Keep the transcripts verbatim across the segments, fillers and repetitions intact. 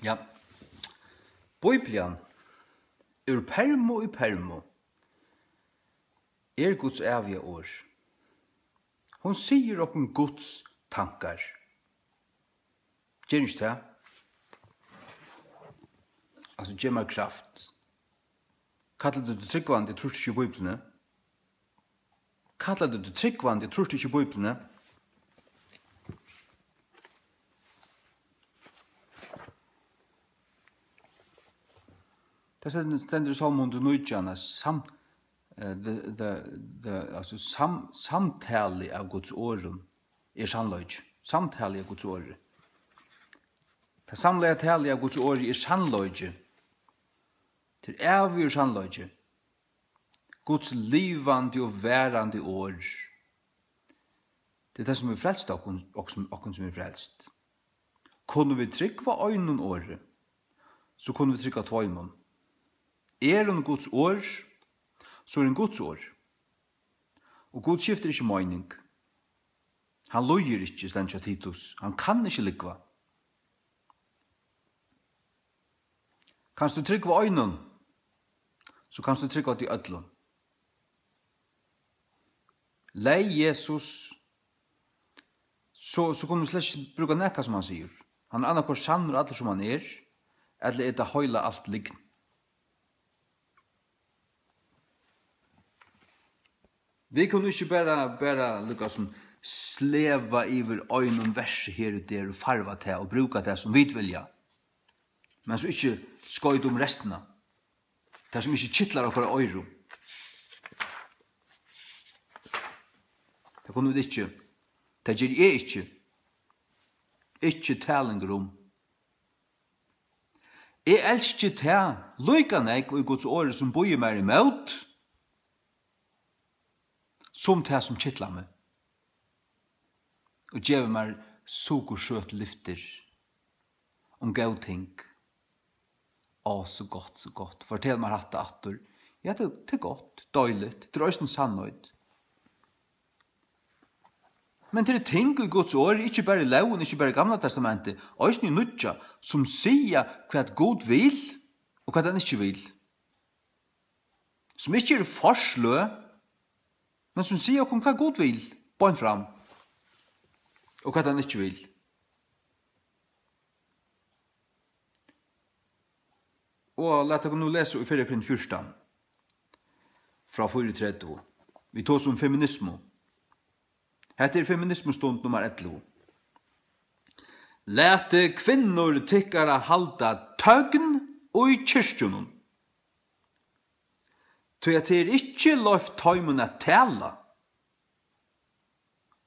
Ja. Bíblian, úr permu í permu, er Guds æviga orð. Hon sigur okkum Guds tankar. Ger ikki tað? Altso, ger mær kraft. Kallar tú teg trúgvandi, trýrt ikki Bíbliuni? Kallar tú teg trúgvandi, trýrt ikki Bíbliuni? Tað stendur, stendur í Sálm hundrað og nítjan, at sam-, eh, the, the, the, altso sam-, samtali av Guds orðum er sannleiki. Samtali av Guds orði. Tað samlaða talið av Guds orði er sannleiki. Tað er ævigur sannleiki. Guds livandi og varandi orð. Tað er tað, sum hevur frelst okkum, okkum, okkum sum er frelst. Kunnu vit trúgva einum orði, so kunnu vit trúgva tveimum. Er hon Guds orð, so er hon Guds orð. Og Gud skiftir ikki meining. Hann lýgur ikki, stendur hjá Titus. Hann kann ikki lúgva. Kanst tú trúgva einum, so kanst tú trúgva tí øllum. Leyg Jesus, so, so kunnu vit slett ikki brúka nakað, sum hann sigur. Hann er annaðhvørt sannur allur, sum hann er, ella er tað heila alt lygn. Vit kunnu ikki bara, bara líka sum sleva yvir einum versi her og der og farva tað og brúka tað, sum vit vilja, men so ikki skoyta um restina, tað, sum ikki kitlar okkara oyru. Tað kunnu vit ikki. Tað geri eg ikki. Ikki talingur um. Eg elski tað líka nógv í Guds orði, sum býður mær ímót, sum tað, sum kitlar meg og gevur mær sukursøt lyftir um góð ting. Á, so gott, so gott. Fortel mær hatta aftur. Ja, tað, tað er gott, deiligt. Tað er eisini sannheit. Men tað eru ting í Guds orð, ikki bara í Lógini, ikki bara í Gamla Testamenti, eisini í Nýggja, sum siga, hvat Gud vil, og hvat hann ikki vil. Sum ikki eru forsløg, men sum siga okkum, hvat Gud vil, beint fram, og hvat hann ikki vil. Og lat okkum nú lesa í Fyrra Korint fjúrtan, frá fýraogtretivu. Vit tosa um feminismu. Hetta er feminismustund nummar ellivu. Latið kvinnur tykkara halda tøgn í kirkjunum, tí at tað er ikki loyvt teimum at tala,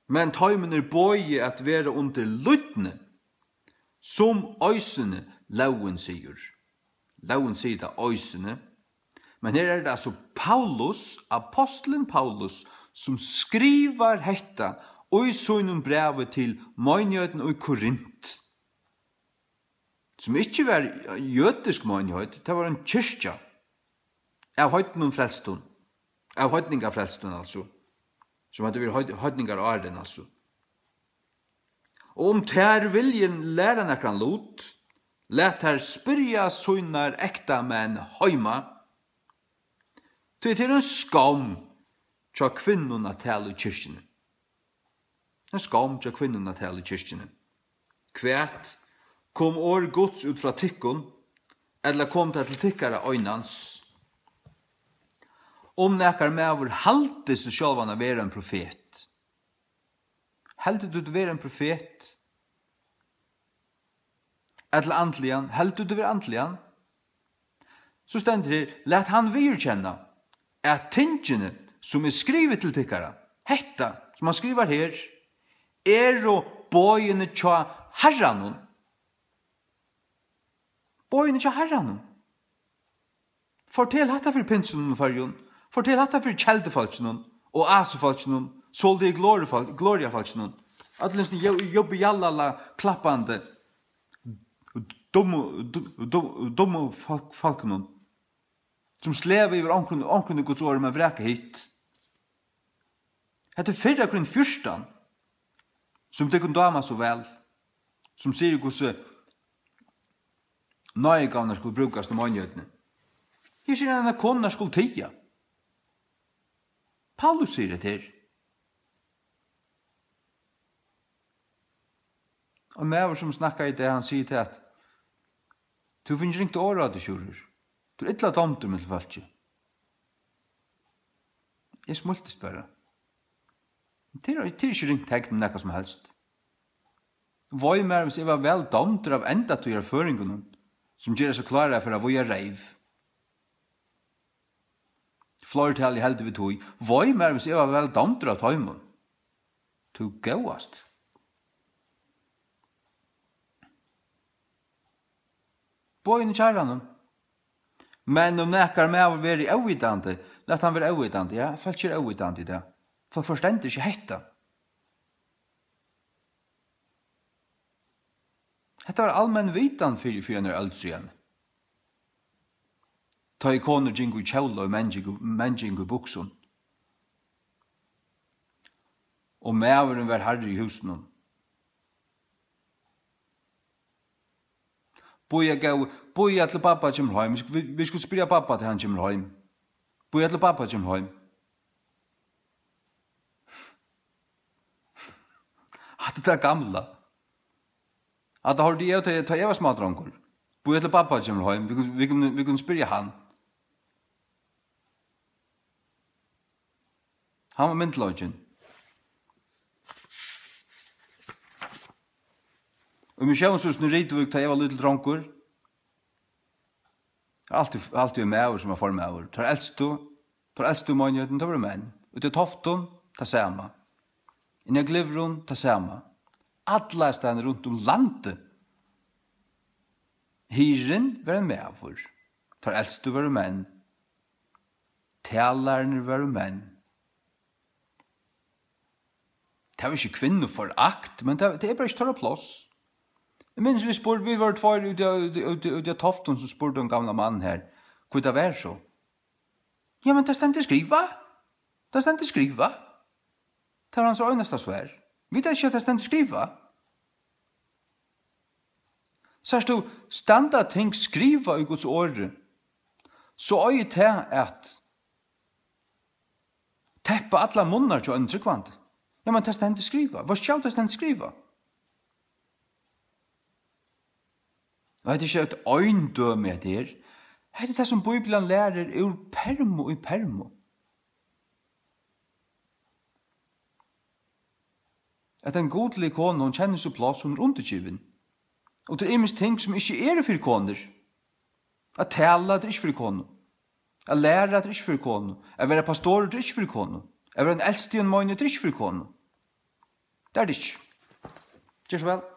men teimum er boðið at vera undir lydni, sum eisini lógin sigur. Lógin sigur tað eisini, men her er tað altso Paulus, apostlin Paulus, sum skrivar hetta í sínum brævi til meinigheitina í Korint, sum ikki var jødisk meinigheit, tað var ein kirkja av heidnum frelstum, av heidningafrelstum, altso, sum høvdu verið heid-, heidningar áðrenn, altso. Og um tær vilja læra nakran lut, lat tær spyrja sínar ektamenn heima, tí tað er ein skomm hjá kvinnum at tala í kirkjuni. Ein skomm hjá kvinnum at tala í kirkjuni. Hvat, kom orð Guds út frá tykkum, ella kom tað til tykkara einans? Um nakar maður haldi seg sjálvan at vera ein profet, heldur tú teg vera ein profet? Ella andligan, heldur tú teg vera andligan? So stendur her, lat hann viðurkenna, at tingini, sum er skrivið til tykkara, hetta, sum hann skrivar her, eru boðini hjá Harranum. Boðini hjá Harranum. Fortel hatta fyri pinsunum í Føroyum. Fortel hatta fyri Keldufólkinum, Oasufólkinum, Sol Deo Glory-fól-, Gloria-fólkinum. Øllum sum jo-, jobbi jallala klappandi, dummu, du-, du-, dummu fólk, fólkunum, sum sleva yvir onkrum, onkrum í Guds orði, men vraka hitt. Hetta er Fyrra Korint fjúrtan, sum tykkum dámar so væl, sum sigur, hvussu náðigávurnar skulu brúkast um einhjørni. Her sigur hann, at konurnar skulu tiga. Paulus sigur hetta her. Ein maður, sum snakkaði í dag, hann sigur tað, at tú finnur ringt orð á teg, Sjúrður. Tú ert illa dámdur millum fólki. Eg smíltist bara. Tað er, tað er ikki ringt tekin um nakað sum helst. Vei mær, hvis eg var væl dámdur av endatíðarføringunum, sum gera seg klárar at fara víða reyv. Fleirtalið heldur við tí. Vei mær, hvis eg var væl dámdur av teimum. Tú góðast. Boðini hjá Harranum. Men um nakar maður verið óvitandi, lat hann vera óvitandi. Ja, fólk eru óvitandi í dag. Fólk forstendur ikki hetta. Hetta var almenn vitan fyri, fyri einari øld síðan. Tá ið konur gingu í kjóla og menn gingu, menn gingu í buksum. Og maðurin var harri í húsinum. Bíða, góði, bíða til babba kemur heim. Vit, vit, vit skulu spyrja babba, til hann kemur heim. Bíða til babba kemur heim. Hatta er tað gamla. Hatta hoyrdi eg, tá eg, tá eg var smádrongur. Bíða til babba kemur heim. Vit kunnu, vit kunnu, vit kunnu spyrja hann. Hann var myndugleikin. Og í Missiónshúsinum í Rituvík, tá eg var lítil drongur, altíð, altíð ein maður, sum var formaður. Teir elstu, teir elstu í meinigheitinum, tað vóru menn. Úti á Toftum, tað sama. Inni á Glyvrum, tað sama. Allastaðni runt um landið. Hirðin var ein maður. Teir elstu vóru menn. Talararnir vóru menn. Tað var ikki kvinnuforakt, men tað, tað er bara ikki teirra pláss. Eg minnist, vit spurdu, vit vóru tveir úti á, úti, úti, úti á Toftum, sum spurdu ein gamlan mann her, hví tað var so. Ja, men tað stendur skrivað. Tað stendur skrivað. Tað var hansara einasta svar. Vit hava ikki, at tað stendur skrivað. Sært tú, standa ting skrivað í Guds orði, so eigur tað at teppa allar munnar hjá einum trúgvandi. Ja, men tað stendur skrivað. Veitst tú, tað stendur skrivað. Og hetta er ikki eitt eindømi, hetta her. Hetta er tað, sum Bíblian lærir úr permu í permu. At ein gudlig kona, hon kennir sítt pláss, hon er undirgivin. Og tað er ymisk ting, sum ikki eru fyri konur. At tala, tað er ikki fyri konu. At læra, tað er ikki fyri konu. At vera pastorur, tað er ikki fyri konu. At vera ein elsti í ein meinigheit, tað er ikki fyri konu. Tað er tað ikki. Ger so væl.